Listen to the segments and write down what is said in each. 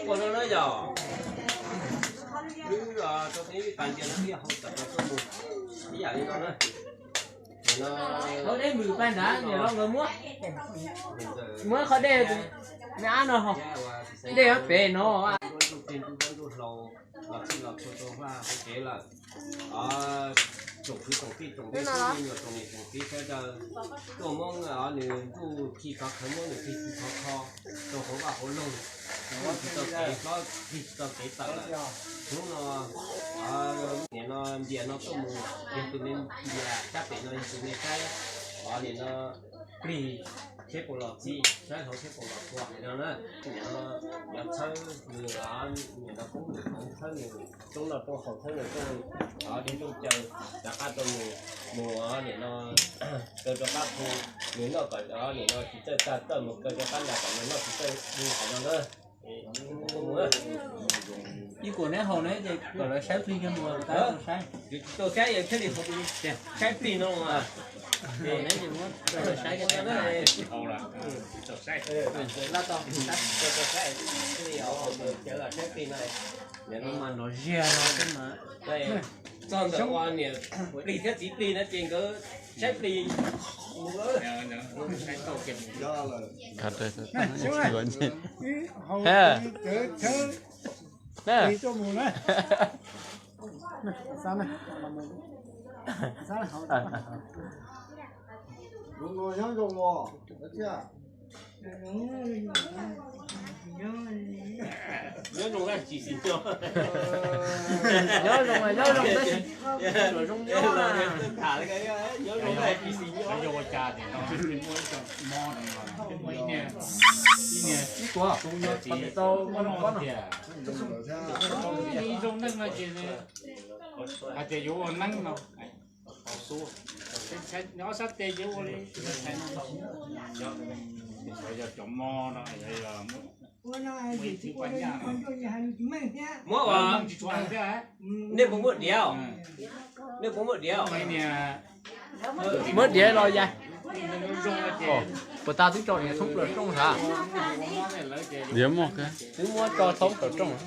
Ua no na yog wb rau teb tas ntsia no wb yog hau tawm no tuaj mus ib yam li no na. Hau deb mus pais nrad niam laus nkawd muab, muab qhov dej me ab no, dej pem no. Los txij los txhua rau vaj hauv kev lawm. Tsoom kwv tsoom tij tsoom me tub me nyuam tsoom niam tsoom txiv sawv daws, tuaj muab nws ntuj khi khov khawv muab nws khi khov kho rau hauv vaj hauv loog, tsis tau kev hlob tsis tau kev tawm lawm. Hnub no nim no ntias no tuaj mus yog tus me ntias, sab pem no yog tus me saib, nim no plig thiab puas los txi, saib hauv thiab puas los txhua hais no na. Nim no yog txhawb nws, nim no poob nws hauv txhawb nws, roob noj roob haus txhawb nws rooj, dib rooj caw rov qab rau nws mus, nim no kaw rov qab phu nws noj kom nim no tsis txawj tag, txawj mus kaw rov qab nrad kom nws noj tsis txawj li hais no na. Ib kuam neb haus ne ces kom lawv saib plig kiag mus, tau saib. Tsis tau saib, thiaj li haus, saib plig no. Haus ne ces muab rau lawv saib kiag. Tsis haus lawm, tsis tau saib. Laj tau, tsis tau saib, thiaj li haus, cawv los saib plig no. Mas nrov ziag no xwb mas. Txog ntawm ua niam plig thiab txiv plig no ces nkawd saib plig mus. Plig tuaj mus na. Nyob zoo, nyob zoo tab sis tsuas zoo nyob. Nyob zoo tab sis tsis nyob. Ib kuam, tau muab no. Hais tias yuav ua neeb no, ob sab tes yuav ua li, yog cov mo no, muab, nej puas muab diav, nej puas muab diav? Muab diav los yas. Puas tas twb tso niam thoob plaws rooj sav? Diav muaj, twb muab tso thoob plaws rooj.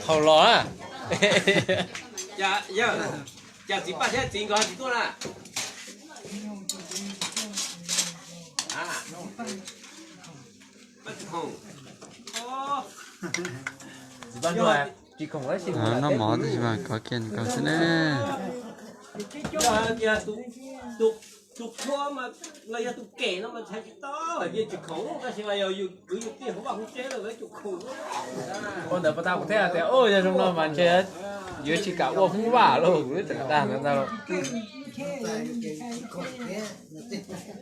Haus los na. Cas txiv Paj thiab txiv nkawd tsis tuaj na? Tsis khoom tab sis noj mov tab sis mas kov kiag nkaus xwb ne. Tus qhua mas los yog tus kem no mas txhais tsis tau hais tias tsis khoom, tab sis mas yog yus kwv yus tij hauv vaj hauv tsev lawm lawv tsis khoom. Ua ntawd puas tas kuv thiaj hais tias, yog zoo no mas ntshe yuav tsis kam ua Hmoob Vaj lauj, kuv twb tseem dag ntawd ntag lauj.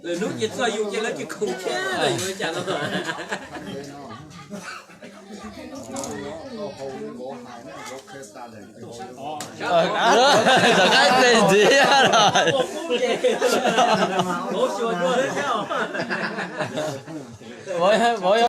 Lwm hnub ces txog yus ces lawv tsis khoom thiab lawm yuav cas no. Rov qab tes ntxiv los. Vauv, vauv